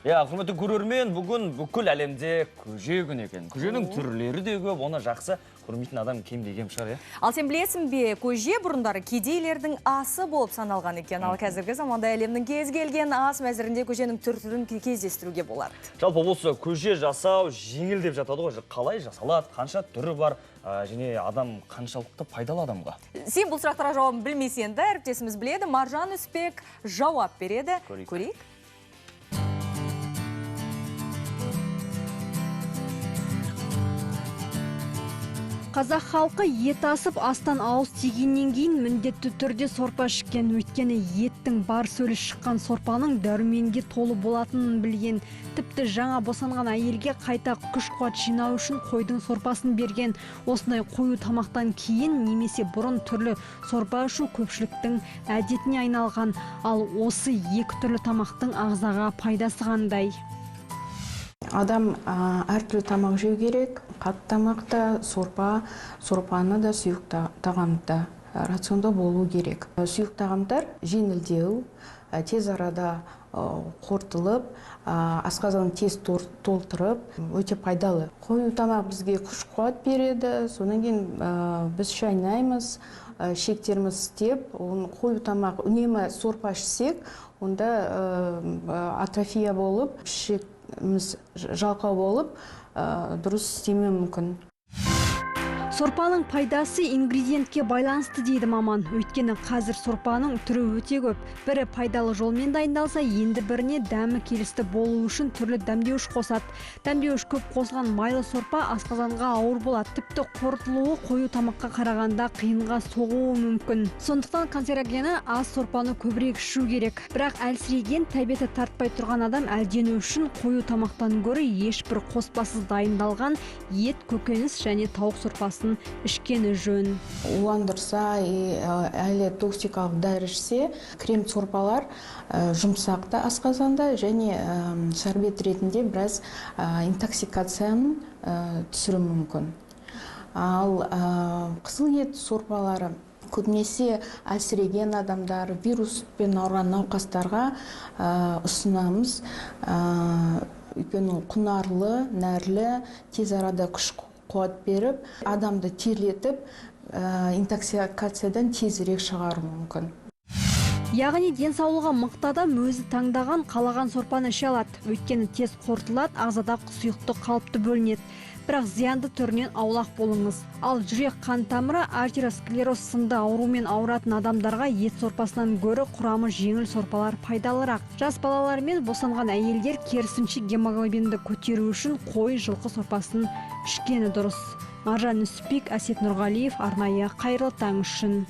Иә, құрметті көрермен, бүгін бүкіл әлемде көже күні екен. Көженің түрлері де көп, оны жақсы көрмейтін адам кем де кем шығар, иә? Ал сен білесің бе, көже бұрындары кедейлердің асы болып саналған екен. Ал қазіргі заманда әлемнің кез келген ас мәзірінде көженің түр-түрін кездестіруге болады. Жалпы осы көже жасау жеңіл деп жатады ғой. Қалай жасалады, қанша түрі бар, және адам қаншалықты пайдалы адамға? Сен бұл сұрақтарға жауабын білмесең де, әріптесіміз біледі. Маржан Үспек жауап береді. Көрейік. Көрейік. Қазақ халқы ет асып, астан ауыз тигеннен кейін міндетті түрде сорпа ішкен. Өйткені еттің бар сөлі шыққан сорпаның дәруменге толы болатынын білген. Тіпті жаңа босанған әйелге қайта күш-қуат жинау үшін қойдың сорпасын берген. Осындай қою тамақтан кейін немесе бұрын түрлі сорпа ішу көпшіліктің әдетіне айналған. Ал осы екі түрлі тамақтың ағзаға пайдасы қандай? Адам әртүрлі тамақ жеу керек. Қатты тамақ та, сорпа, сорпаны да, сұйық тағам да рационда болу керек. Сұйық тағамдар жеңілдеу, тез арада қорытылып, асқазанды тез толтырып, өте пайдалы. Қою тамақ бізге күш қуат береді, содан кейін біз шайнаймыз, шектеріміз істеп, оны қою тамақ үнемі сорпа ішсек, онда атрофия болып, ішегіміз жалқау болып, дұрыс істемеуі мүмкін. Сорпаның пайдасы ингредиентке байланысты дейді маман. Өйткені қазір сорпаның түрі өте көп. Бірі пайдалы жолмен дайындалса, енді біріне дәмі келісті болу үшін түрлі дәмдеуіш қосады. Дәмдеуіш көп қосылған майлы сорпа асқазанға ауыр болады. Тіпті қорытылуы қою тамаққа қарағанда қиынға соғуы мүмкін. Сондықтан канцерогені аз сорпаны көбірек ішу керек. Бірақ әлсіреген, тәбеті тартпай тұрған адам әлдену үшін қою тамақтан гөрі ешбір қоспасыз дайындалған ет, көкөніс және тауық сорпасын ішкені жөн. Уландырса, әлі токсикалық дәрі ішсе, крем сорпалар, жұмсақ та асқазанда және сорбет ретінде біраз интоксикацияны түсіруі мүмкін. Ал қызыл ет сорпалары көбінесе әлсіреген адамдар, вируспен ауырған науқастарға ұсынамыз. Өйткені ол құнарлы, нәрлі, тез арада күш қуат беріп, адамды терлетіп, интоксикациядан тезірек шығаруы мүмкін. Яғни денсаулығы мықты адам өзі таңдаған, қалаған сорпаны іше алады. Өйткені тез қорытылады, ағзада сұйықтық қалыпты бөлінеді. Бірақ зиянды түрінен аулақ болыңыз. Ал жүрек қан тамыры, артеросклероз сынды аурумен ауыратын адамдарға ет сорпасынан гөрі құрамы жеңіл сорпалар пайдалырақ. Жас балалар мен босанған әйелдер керісінше гемоглобинді көтеру үшін қой, жылқы сорпасын ішкені дұрыс. Маржан Нүсіпбек, Әсет Нұрғалиев, арнайы Қайырлы таң үшін.